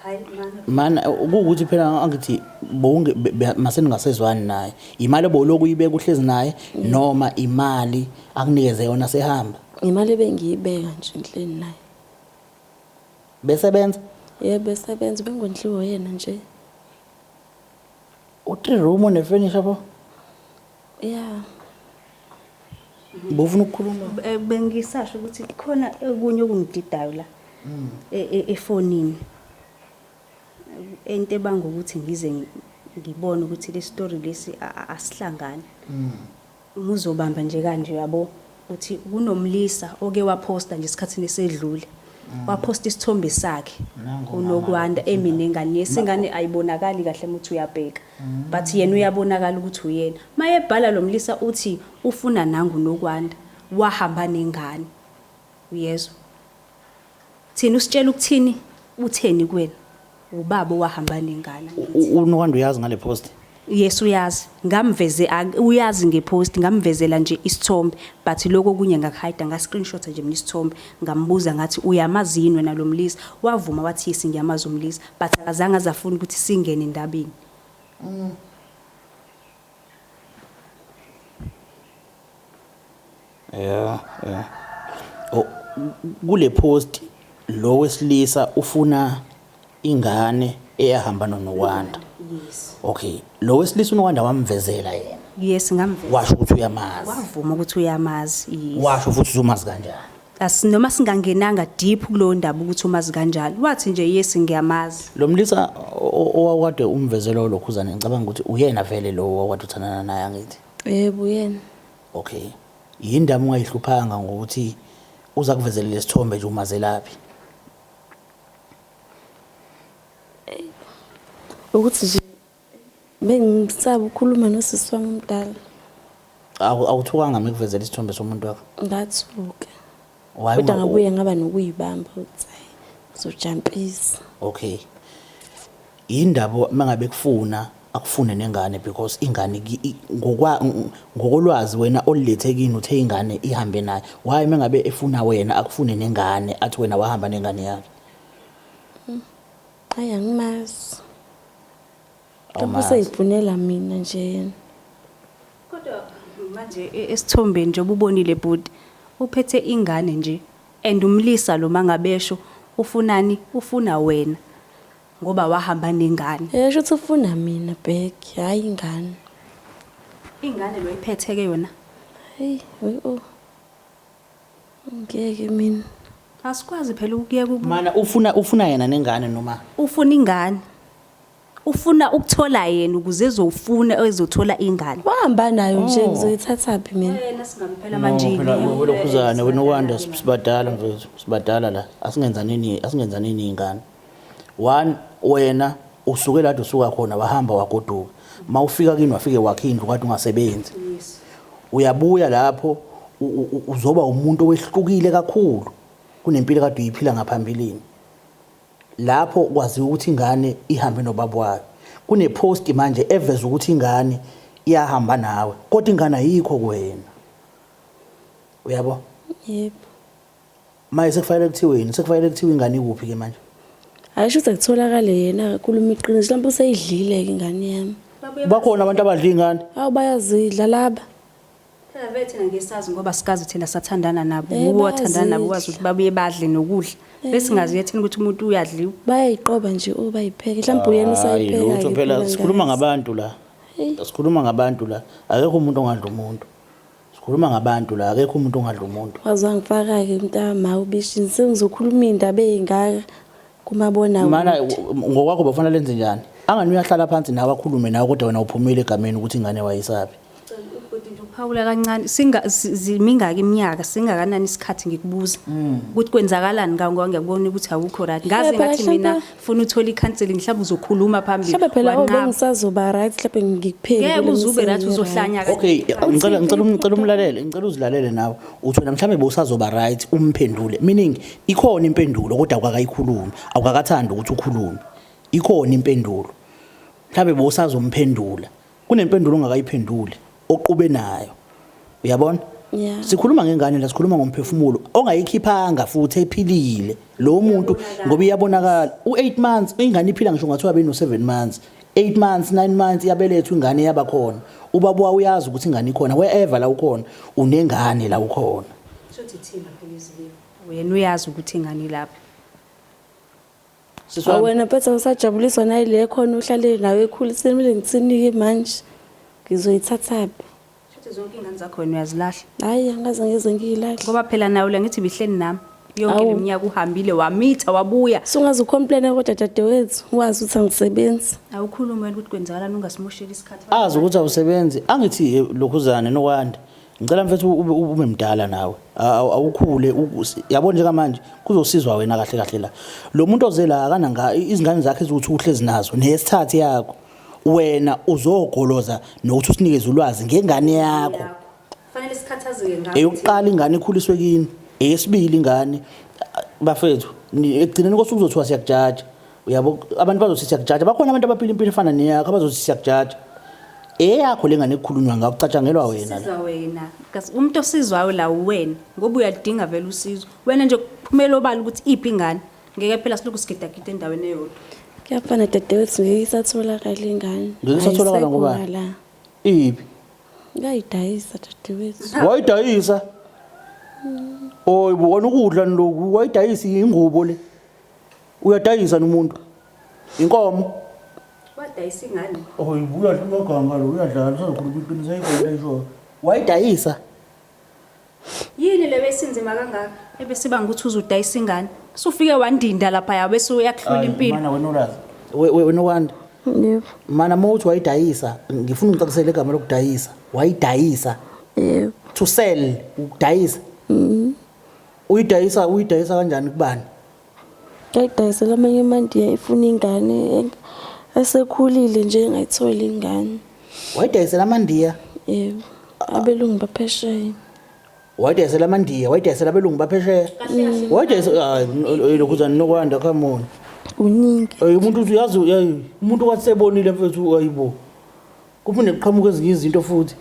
Hayi mana. Mana kuwukuthi phela angithi bowunge mase ningasezwani naye. Imali obowuloku uyibeka uhlezi naye noma imali akunikeze yona sehamba. Imali ebengiyibeka nje enhleni naye. Besebenza? Yebo besebenza bengondliwa yena nje. U3 room nefurniture pho? Yeah. Bofuna ukukhuluma? Bengisasho ukuthi khona okunye okungididayo la. Efonini. Into ebanga ukuthi ngize ngibone ukuthi le story lesi asihlangani. Uma uzobamba nje kanje yabo uthi kunomlisa oke waposta nje esikhathini esedlule. Waposta isithombe sakhe Nangu uNokwanda emi nengane yesingane ayibonakali kahle ukuthi uyabheka. But yena uyabonakala ukuthi uyena. Mayebhala lo mlisa uthi ufuna nangu Nokwanda wahamba nengane. Uyezwa? Thina usitshela ukuthini utheni kuwena? Ubaba owahamba nengane. UNokwanda uyazi ngale post? Yes uyazi. Ngamveze uyazi ngepost ngamvezela nje isithombe but lokho okunye ngakuhide nga screenshot nje mina isithombe ngambuza ngathi uyamazi yini wena lo mlisa wavuma wathi yes ngiyamazi umlisa but akazange azafuna ukuthi singene endabeni. Yeah, yeah. Oh, kule post lo wesilisa ufuna ingane eyahamba noNokwanda. Yes. Okay, lo wesilisa uNokwanda wamvezela yena. Yes ngamvezela. Washo ukuthi uyamazi. Wavuma ukuthi uyamazi. Yes. Washo futhi uzomazi kanjani. Noma singangenanga deep kulowo ndaba ukuthi umazi kanjani. Wathi nje yes ngiyamazi. Lo mlisa owakade umvezela olokhuzana ngicabanga ukuthi uyena vele lo owakade uthandana naye angithi. Yebo uyena. Okay. Yindaba ungayihluphanga ngokuthi uza kuvezela lesithombe nje umazelaphi? Ukuthi nje bengisaba ukukhuluma nosisi wami omdala. Awuthukanga ngikuvezela isithombe somuntu wakho? Ngathuka. Why Kodwa ngabuye ngaba nokuyibamba ukuthi hayi ngizojampisa. Okay. Indaba mangabe kufuna akufune nengane because ingane ngokwa ngokolwazi wena olulethe kini uthe ingane ihambe naye. Why mengabe efuna wena akufune nengane athi wena wahamba nengane yakhe? Hayi angimazi. Mhlawumbe useyibhunela mina nje yena. Kodwa manje esithombeni nje ububonile bhuti uphethe ingane nje and umlisa lo mangabesho ufunani ufuna wena ngoba wahamba nengane. Eh shuthi ufuna mina back hayi ingane. Ingane lo iphethe ke yona. Hey oh. Ngeke mina. Asikwazi phela ukuyeka ubu. Mana ufuna yena nengane noma? Ufuna ingane. Ufuna ukuthola yena ukuze ezofuna ezothola ingane. Wahamba nayo nje oh. ngizoyithathaphi mina? Wena singamphela manje. Phela welokhuzane wena uwanda sibadala mfethu sibadala la asingenzanini asingenzanini ingane. One wena usuke la usuka khona wahamba wagoduka. Mawufika kini wafike wakhe indlu kade ungasebenzi. Yes. Uyabuya lapho uzoba umuntu owehlukile kakhulu kunempilo kade uyiphila ngaphambilini. Lapho kwaziwa ukuthi ingane ihambe nobaba wayo. Kunepost manje eveza ukuthi ingane iyahamba nawe kodwa ingane ayikho kuwena. Uyabo? Yebo. Manje sekufanele kuthiweni? Sekufanele kuthiwe ingane ikuphi ke manje? Hayi shuthi akutholakale yena akakhuluma iqiniso mhlawumbe useyidlile ke ingane yami. Bakhona abantu abadla ingane. Hawu bayazidla laba. Phela vele thina ngeke sazi ngoba sikaze thina sathandana nabo. Eh, Uwe wathandana nabo wazi ukuthi babuye badle nokudla. Eh. Besingazi thina ukuthi umuntu uyadliwa. Bayayiqoba nje oh bayipheke. Mhlawumbe uyena usayipheka. Lutho phela sikhuluma ngabantu la. Sikhuluma ngabantu la. Akekho umuntu ongadla umuntu. Sikhuluma ngabantu la akekho umuntu ongadla umuntu. Waze wangifaka-ke mntama ubishini sengizokhuluma iy'ndaba ey'ngaka kumabona Mana ngokwakho bafanele lenze njani? Angani uyahlala phansi nawe akhulume nawe kodwa wena uphumile egameni ukuthi ingane wayisaphi. Ubhuti nje uphawula kancane singa mingaki iminyaka singakanani isikhathi ngikubuza ukuthi kwenzakalani ngawo ngoba ngiyakubona ukuthi awukho right. Ngaze Phela ngathi mina mhlawumbe- funa uthole i-counseling mhlawumbe uzokhuluma phambili. Mhlawumbe phela oh Wanqaba. bengisazoba right mhlawumbe ngikuphele. Ngeke uze ube right uzohlanya Okay, ngicela umlalele, ngicela uzilalele nawe. Uthi wena mhlawumbe bowusazoba right umphendule. Meaning ikhona impendulo kodwa awukakayikhulumi, awukakathandi ukuthi ukhulume. Ikhona impendulo. Mhlawumbe bowusazomphendula. Kunempendulo ongakayiphenduli oqube nayo. Uyabona? Yeah. Sikhuluma ngengane la sikhuluma ngomphefumulo ongayikhiphanga futhi ephilile. Lo muntu ngoba iyabonakala u8 months ingane iphila ngisho ngathiwa beno 7 months. 8 months 9 months iyabelethwa ingane yaba khona. Ubaba uyazi ukuthi ingane ikhona wherever la ukhona unengane la ukhona. Shuthi thina phela izilimi. Wena uyazi ukuthi ingane ilapha. Sisi wami. Wena phethe usajabuliswa nayile khona uhlale nawe ekhuliseni kumele ngithinike manje. Ngizoyithathaphi? Shuthi zonke ingane zakho wena uyazilahla. Hayi angaze ngize ngiyilahle. Ngoba phela nawe la ngithi bihleli nami. Yonke Awu. leminyaka uhambile wamitha wabuya. Sungaze ucomplain kodwa dadewethu wazi ukuthi angisebenzi. Awukhulumi wena ukuthi kwenzakalani ungasimosheli isikhathi. Azi ukuthi awusebenzi angithi lokhuzane nokwanda. Ngicela mfethu ube mdala nawe. Awukhule yabo njengamanje kuzosizwa wena kahle kahle la. Lo muntu oze la akananga izingane zakhe eziwuthi uhlezi nazo nesithathu yakho. Wena uzogoloza nokuthi usinikeze ulwazi ngengane yakho. Fanele sikhathazeke ngakho. Eyokuqala ingane ikhuliswe kini, eyesibili ingane bafethu ekugcineni kosuku kuzothiwa siyakujaja. Uyabo abantu bazothi siyakujaja. Bakhona abantu abaphila impilo efana neyakho abazothi siyakujaja. Eyakho lengane ekukhulunywa ngayo kucatshangelwa wena la. Siza wena. Kasi umuntu osizwayo la uwena ngoba uyalidinga vele usizo. Wena nje kuphumela obala ukuthi iphi ingane. Ngeke phela silokhu sigidagida endaweni eyodwa. Kuyafana dadewethu ngeke isatholakala ingane. Ngeke isatholakala ngoba? Ayisekho la. Iphi? Ngayidayisa dadewethu. Wayidayisa. Oy bona ukudla lokhu wayidayisa ingubo le. Uyadayisa nomuntu. Inkomo. Wadayisa ingane. Oy uyadla amaganga lo uyadlala usazokhuluma iqiniso ayikho into ayishoyo. Wayidayisa. Yini le besinzima kangaka ebesibanga ukuthi uzodayisa ingane. Usufike wandinda lapha ya bese uyakuhlula impilo. Mana wena ulazi. Wena wanda. Yebo. Mana uma uthi wayidayisa ngifuna ungicacisele igama lokudayisa. Wayidayisa. Yebo. To sell ukudayisa. Uyidayisa uyidayisa kanjani kubani? Ngayidayisela amanye amandiya efuna ingane esekhulile nje engayitholi ingane. Wayidayisela amandiya. Yebo. Abelungu baphesheya. Wayidayisela amaNdiya, wayidayisela abelungu baphesheya. Wayidayisela hayi lokhu uzani nokwanda come on. Kuningi. Hey umuntu uthi uyazi hey umuntu kwathi sebonile mfethu ayibo. Kuphinde kuqhamuka ezinye izinto futhi.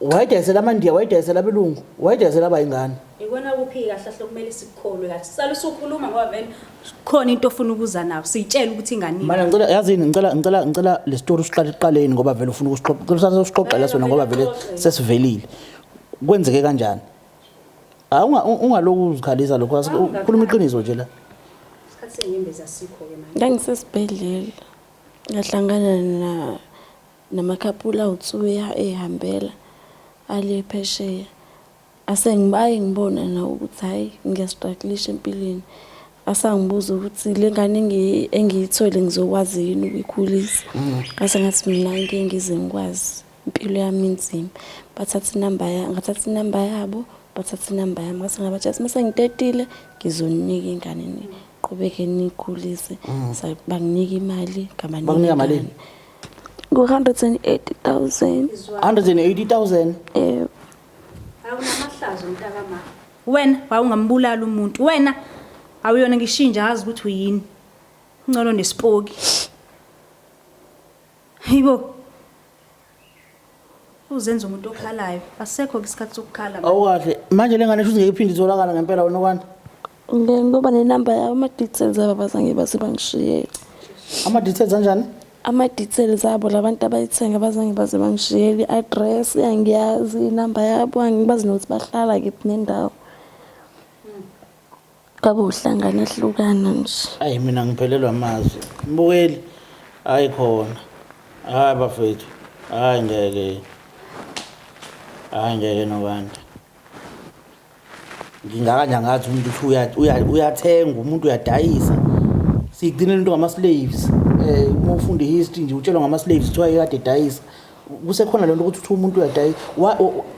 Wayidayisela amaNdiya, wayidayisela abelungu, wayidayisela abayingane. Ikona kuphi kahle kahle okumele sikukholwe kahle. Sala usukhuluma ngoba vele khona into ofuna ukuza nayo. Siyitshele ukuthi ingane. Mana ngicela yazini ngicela le story usiqale ekuqaleni ngoba vele ufuna ukusixoxa. Ngicela usase usixoxela sona ngoba vele sesivelile. Kwenzeke kanjani? Hayi ungaloku uzikhalisa lokho khuluma iqiniso nje la. Isikhathi senyembezi asikho ke manje. Ngangisesibhedlela ngahlangana na namakhaphula awuthuya ehambela ale phesheya. Asengibaye ngibona nawo ukuthi hhayi ngiyastruglisha empilweni. Asangibuza ukuthi le ngane engiyithole ngizokwazi yini ukuyikhulisa. Ngase ngathi mina ngeke ngize ngikwazi impilo yami inzima. Bathatha inamba ngathatha inamba yabo, bathatha inamba yami. Ngase ngabatshela ukuthi mase ngitetile ngizoninika ingane niqhubeke niyikhulise. Banginika imali ngabanika Bakunika malini? ingane. Ngu-180,000. 180,000. Yebo. Awunamahlazo mntakama. Wena wawungambulala umuntu. Wena awuyona ngishintsha azi ukuthi uyini. Ngcono nesipoki. Hayibo. Uzenza umuntu okhalayo. Asekho isikhathi sokukhala. Awukahle. Manje lengane shuthi ngeke iphinde itholakala ngempela wena kwani? Ngeke ngoba nenamba yabo ama-details abo abazange base bangishiyele. Ama-details anjani? Ama-details abo labantu abayithenga abazange baze bangishiyele i-address angiyazi inamba yabo angibazi nokuthi bahlala kephi nendawo. Kwabe uhlangana hlukana nje. Ayi mina ngiphelelwa amazwi. Mbukeli hayi khona. Hayi bafethu. Hayi ngeke. Hayi ngeke nobantu. Ngingaka nje angathi umuntu uthi uyathenga umuntu uyadayisa. Sigcine into ngama slaves. Uma ufunda history nje utshelwa ngama slaves kuthiwa ekade edayisa. Kusekhona lento ukuthi uthi umuntu uyadayisa.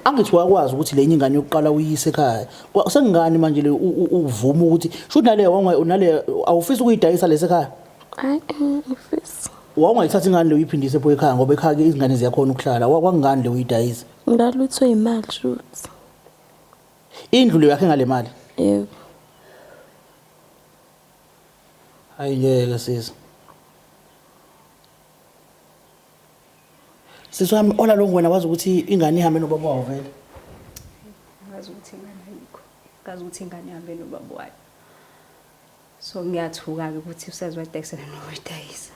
Angithi wakwazi ukuthi lenye ingane yokuqala uyise ekhaya. Sengingani manje le uvuma ukuthi shuthi nale nale awufisi ukuyidayisa lesekhaya? Hayi ngifisa. Wawungayithatha ingane le uyiphindise pho ekhaya ngoba ekhaya ke izingane ziyakhona ukuhlala. Kwakungani le uyidayisa? Ngaluthwe imali shuthi. Indlu le yakhe ngale mali? Yebo. Hayi ngeke sisi. Sisi wami ola lo wena wazi ukuthi ingane ihambe nobaba wawo vele. Ngazi ukuthi ingane ayikho. Ngazi ukuthi ingane ihambe nobaba wayo. So ngiyathuka ke ukuthi usazwadayisela nokuyidayisa.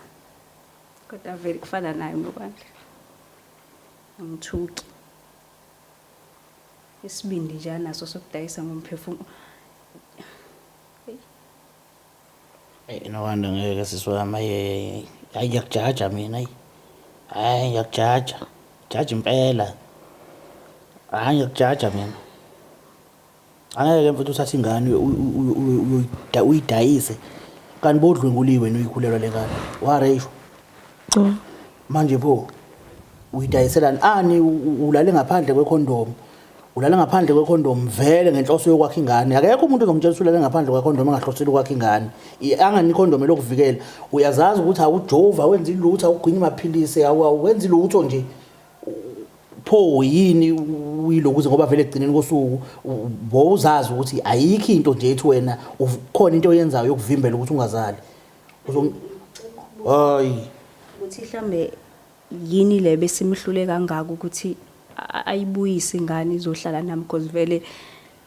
Kodwa vele kufana nayo nokwandla. Angithuki. Isibindi nje anaso sokudayisa ngomphefumulo. Hey Nokwanda ngeke sisi wami hayi hayi ngiyakujaja mina hayi. Hayi ngiyakujaja. Jaja impela. Hayi ngiyakujaja mina. Angeke mfethu uthathe ingane uyidayise. Kanti bodlwenguliwe wena uyikhulelwa le ngane. Wareyishwa. Cha. Manje pho uyidayiselani? Ani ulale ngaphandle kwekhondomu. Ulale ngaphandle kwekhondomu vele ngenhloso yokwakha ingane. Akekho umuntu ozongitshela ukuthi ulale ngaphandle kwekhondomu engahlosile ukwakha ingane. Angani ikhondomu elokuvikela. Uyazazi ukuthi awujova, awenzi lutho, awugwinyi maphilisi, awenzi lutho nje. Pho yini uyilokuze ngoba vele ekugcineni kosuku bowuzazi ukuthi ayikho into nje ethi wena khona into oyenzayo yokuvimbela ukuthi ungazali. Hayi. Ukuthi mhlambe yini le besimhlule kangaka ukuthi ayibuyise ingane izohlala nami because vele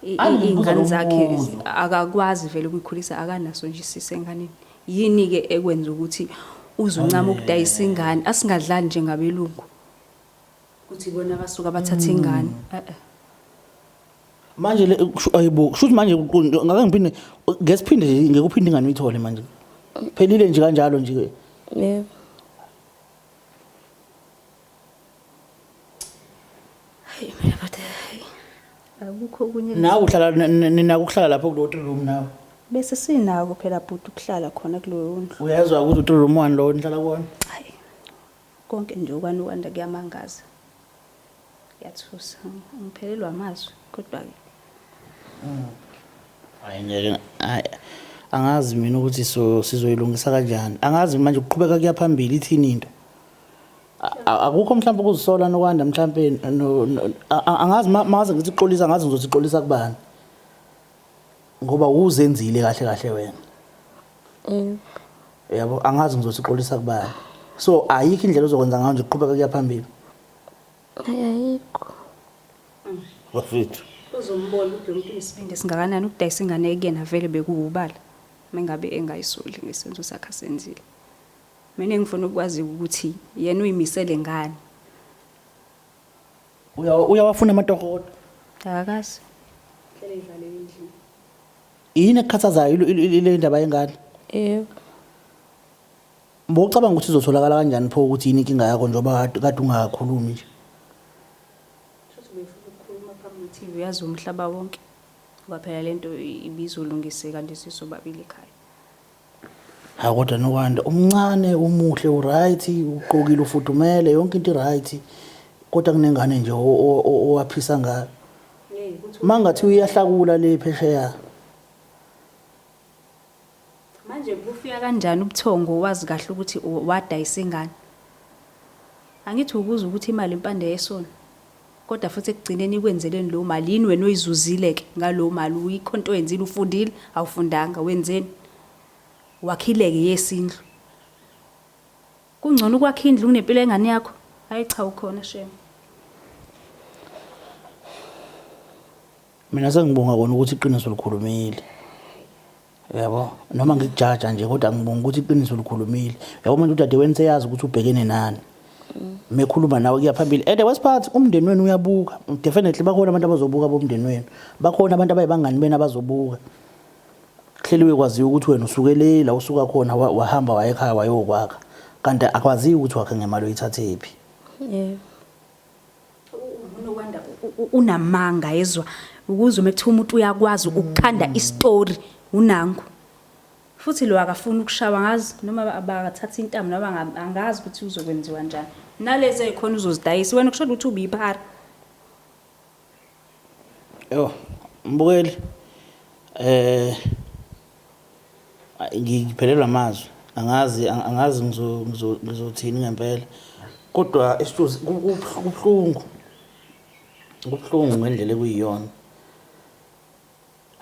iy'ngane zakhe akakwazi vele ukuyikhulisa akanaso nje isise enganeni. Yini ke ekwenza ukuthi uzuncama ukudayisa ingane asingadlali njengabelungu. Kuthi bona basuka bathatha ingane. Manje le ayibo kushuthi manje ngake ngiphinde ngesiphinde nje ngeke uphinde ingane uyithole manje. Phelile nje kanjalo nje. Yebo. Hayi mina but hayi. Akukho okunye. Nawe uhlala ninako ukuhlala lapho kulo 3 room nawe. Bese sinako phela bhuti ukuhlala khona kuloyo ndlu. Uyezwa ukuthi u3 room 1 lo nihlala kuwona? Hayi. Konke nje okwaNokwanda kuyamangaza. Kuyathusa. Ngiphelelwa amazwi kodwa ke. Hayi ngeke hayi angazi mina ukuthi so sizoyilungisa kanjani. Angazi manje ukuqhubeka kuya phambili ithini into. Akukho mhlawumbe ukuzisola Nokwanda, mhlawumbe angazi maze ngithi xolisa, angazi ngizothi xolisa kubani, ngoba uzenzile kahle kahle wena. Yabo, angazi ngizothi xolisa kubani. So ayikho indlela ozokwenza ngayo nje ukuqhubeka kuya phambili. Ayikho. Bafethu. Uzombona ukuthi lo muntu unesibindi esingakanani ukudayisa ingane kuyena, vele bekuwubala mengabe engayisoli ngesenzo sakhe asenzile. Mina engifuna ukwazi ukuthi yena uyimisele ngani. Uyawafuna amatoho kodwa? Akakazi. Hlele ivalele endlini. Yini ekukhathazayo ile ndaba yengane? Yebo. Bowucabanga ukuthi izotholakala kanjani pho ukuthi yini inkinga yakho njengoba kade ungakhulumi nje? Shuthi ubefuna ukukhuluma phambi kwe-TV, uyazi umhlaba wonke. Ngoba phela lento ibizolungiseka nje sisobabili ekhaya. Ha, kodwa Nokwanda umncane, umuhle, uright, uqokile, ufudumele, yonke into i-right. Kodwa kunengane nje owaphisa ngayo. Mangathi uyahlakula le phesheya. Manje kufika kanjani ubuthongo wazi kahle ukuthi wadayisa ingane? Angithi ukuza ukuthi imali impande yesono. Kodwa futhi ekugcineni ikwenzeleni leyo mali? Yini wena oyizuzile-ke ngaleyo mali? Uyikho into oyenzile, ufundile? Awufundanga, wenzeni? Wakhile-ke yesindlu. Kungcono ukwakha indlu kunempilo yengane yakho. Hayi cha, ukhona shame. Mina sengibonga kona ukuthi iqiniso likhulumile. Yabo, noma ngikujaja nje kodwa ngibonga ukuthi iqiniso likhulumile. Yabo, manje udadewenu seyazi ukuthi ubhekene nani. Mekhuluma nawe kuya phambili. And wesiphathi umndeni wenu uyabuka. Definitely bakhona abantu abazobuka bomndeni wenu. Bakhona abantu abayibangani benu abazobuka. Kuhleliwe kwaziwa ukuthi wena usuke le la usuka khona, wahamba waya ekhaya wayokwakha. Kanti akwaziwa ukuthi wakhe ngemali oyithathephi. Yebo. UNokwanda unamanga, yezwa ukuze uma kuthiwa umuntu uyakwazi ukukhanda istory unangu. Futhi lo akafuni ukushawa, ngazi noma abakathatha intamo noma angazi ukuthi uzokwenziwa njani. Nalezi ezikhona uzozidayisa wena, kusho ukuthi ubiyiphara. Yo, mbukeli, ngiphelelwa amazwi. Angazi ngizothini ngempela. Kodwa isithuzi kubuhlungu. Kubuhlungu ngendlela ekuyiyona.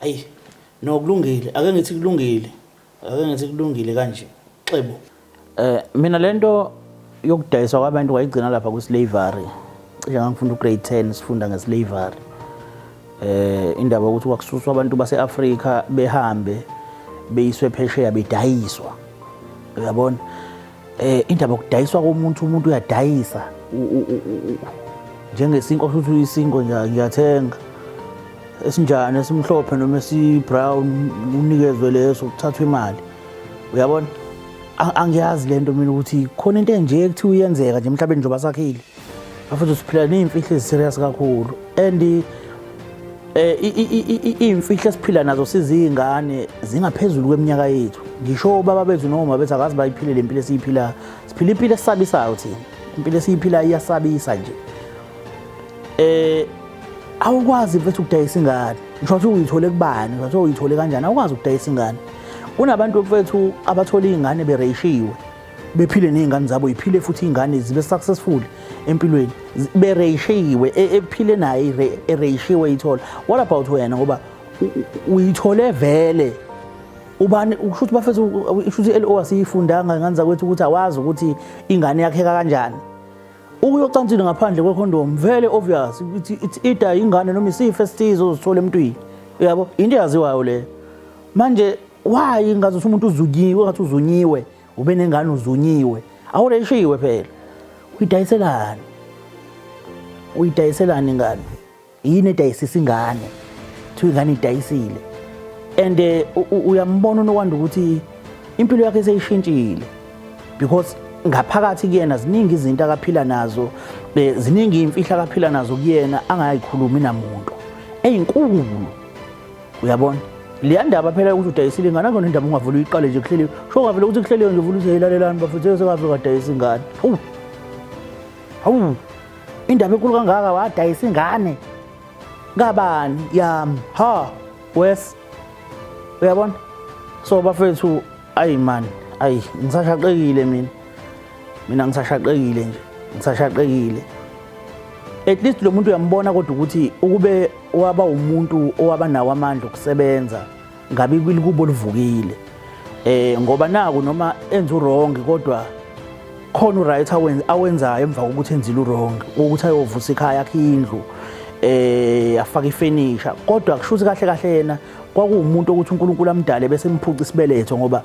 Ayi, no, kulungile. Ake ngithi kulungile. Ake ngithi kulungile kanje. Xebo. Mina lento yokudayiswa kwabantu wayigcina lapha ku slavery. Cishe ngangifunda u grade 10 sifunda nge slavery. Indaba yokuthi kwakususwa abantu base-Afrika behambe beyiswe phesheya bedayiswa. Uyabona? Indaba yokudayiswa komuntu, umuntu uyadayisa njengesinkwa, futhi isinkwa ngiyathenga esinjani, esimhlophe noma esi-brown, unikezwe leso kuthathwe imali. Uyabona? Angiyazi lento mina ukuthi khona into enje ekuthiwa iyenzeka nje emhlabeni njengoba sakhile. Bafethu, siphila ney'mfihlo ezi-serious kakhulu and iy'mfihlo esiphila nazo siziy'ngane zingaphezulu kweminyaka yethu. Ngisho obaba bethu noma bethu akazi bayiphile le mpilo esiyiphilayo. Siphila impilo esisabisayo thina. Impilo esiyiphilayo iyasabisa nje. Awukwazi mfethu ukudayisa ingane. Ngisho ukuthi uyithole kubani, ngisho ukuthi uyithole kanjani, awukwazi ukudayisa ingane. Kunabantu mfethu abathola iy'ngane bereyishiwe, bephile ney'ngane zabo, yiphile futhi iy'ngane zibe successful empilweni, bereyishiwe, ephile naye ereyishiwe ithola. What about wena, ngoba uyithole vele? Ubani usho ukuthi bafethu, usho ukuthi LO asiyifundanga ngane zakwethu ukuthi awazi ukuthi ingane yakheka kanjani. Ukuyocansini ngaphandle kwekhondomu vele obvious it's either ingane noma isifo esithize ozithola emntwini. Uyabo, into eyaziwayo leyo. Manje why ngazi ukuthi umuntu uzunyiwe, ngathi uzunyiwe, ube nengane uzunyiwe, awureshiwe phela. Uyidayiselani? Uyidayiselani ingane? Yini edayisisa ingane? Kuthiwa ingane idayisile. And uyambona uNokwanda ukuthi impilo yakhe seyishintshile, because ngaphakathi kuyena ziningi izinto akaphila nazo, ziningi iy'mfihlo akaphila nazo kuyena angayikhulumi namuntu, ey'nkulu. Uyabona leya ndaba phela ukuthi udayisile ingane, akuyona indaba ungavele uyiqale nje kuhleliwe. Sho ungavele ukuthi kuhleliwe nje uvule uthi lalelani bafethu, sekave kadayisa ingane. Hawu, hawu, indaba enkulu kangaka, wadayisa ingane kabani yami? Ha, wes, uyabona? So bafethu, ayi man, ayi, ngisashaqekile mina ngisashaqekile nje. Ngisashaqekile. At least lo muntu uyambona kodwa ukuthi ukube waba umuntu owaba nawo amandla okusebenza ngabe kubo livukile. Ngoba naku noma enza uwrong kodwa khona uright awenzayo emva kokuthi enzile uwrong, ukuthi ayovusa ikhaya akhe indlu, afake ifurniture, kodwa kusho ukuthi kahle kahle yena kwakuwumuntu ukuthi uNkulunkulu amdale bese emphuca isibeletho, ngoba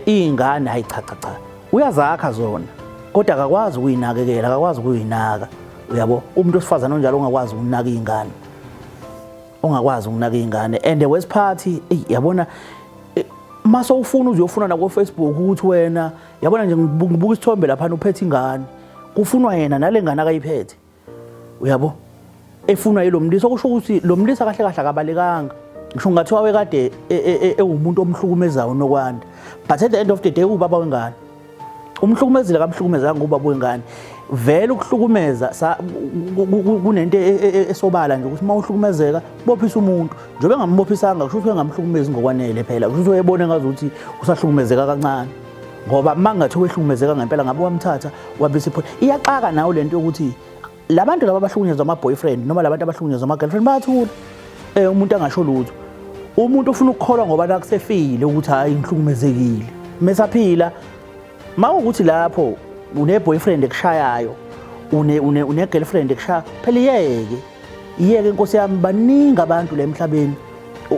izingane hayi cha cha cha uyazakha zona kodwa akakwazi ukuyinakekela, akakwazi ukuyinaka. Uyabo, umuntu osifazana onjalo ongakwazi ukunaka izingane, ongakwazi ukunaka izingane. And wesiphathi, ey yabona, mase ufuna uziyofuna na ku Facebook ukuthi wena yabona nje ngibuka isithombe lapha uphethe ingane, kufunwa yena nale ngane akayiphethe. Uyabo, efunwa yilo mlisa, okusho ukuthi lo mlisa kahle kahle akabalekanga. Ngisho ngathiwa wekade ewumuntu omhlukumezayo Nokwanda, but at the end of the day ubaba wengane umhlukumezile, kamhlukumezanga ubaba wengane. Vele ukuhlukumeza kunento esobala nje ukuthi uma uhlukumezeka bophisa umuntu, njengoba engampophisanga kusho ukuthi engamhlukumezi ngokwanele phela, kusho ukuthi uyebona ngazuthi usahlukumezeka kancane, ngoba mangathi wehlukumezeka ngempela ngabe wamthatha wabisa ipho. Iyaxaka nawo lento yokuthi labantu laba abahlukunyezwa ama-boyfriend noma labantu abahlukunyezwa ama-girlfriend bayathula, umuntu angasho lutho. Umuntu ufuna ukukholwa ngoba nakusefile ukuthi hayi ngihlukumezekile, mesaphila. Mawukuthi lapho une-boyfriend ekushayayo, une-girlfriend ekushaya, phela iyeke iyeke inkosi yami, baningi abantu la emhlabeni,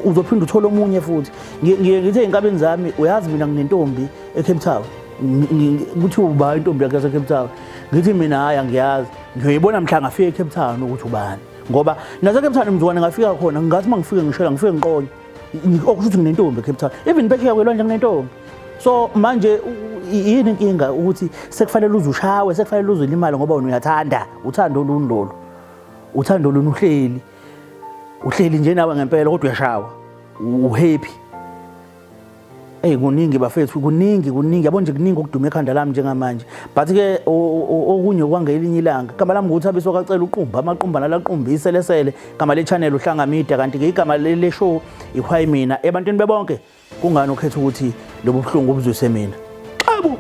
uzophinda uthole omunye futhi. Ngiye ngithe ey'nkabeni zami, uyazi mina nginentombi eCape Town, kuthiwa uba intombi yakhe yaseCape Town, ngithi mina hhayi angiyazi, ngiyoyibona mhla ngafika eCape Town ukuthi ubani, ngoba naseCape Town mzukwane ngafika khona ngathi uma ngifike ngishela ngifike ngiqonye, okusho ukuthi nginentombi eCape Town, even phesheya kwelwandle nginentombi. So manje yini inkinga ukuthi sekufanele uze ushawe, sekufanele uze ulimale ngoba wena uyathanda? Uthando oluni lolo? Uthando oluni? Uhleli uhleli nje nawe ngempela kodwa uyashawa, uhappy. Ey kuningi bafethu, kuningi kuningi, yabo nje kuningi okuduma ekhanda lami njengamanje, but ke okunye kwangelinye ilanga. Igama lami nguThabiso kaCela uqumba amaqumba nalaqumba iselesele, igama le channel uHlanga Media, kanti ke igama le show iWhy Mina. Ebantwini bebonke, kungani ukhetha ukuthi lobu buhlungu ubuzwise mina? Xabu.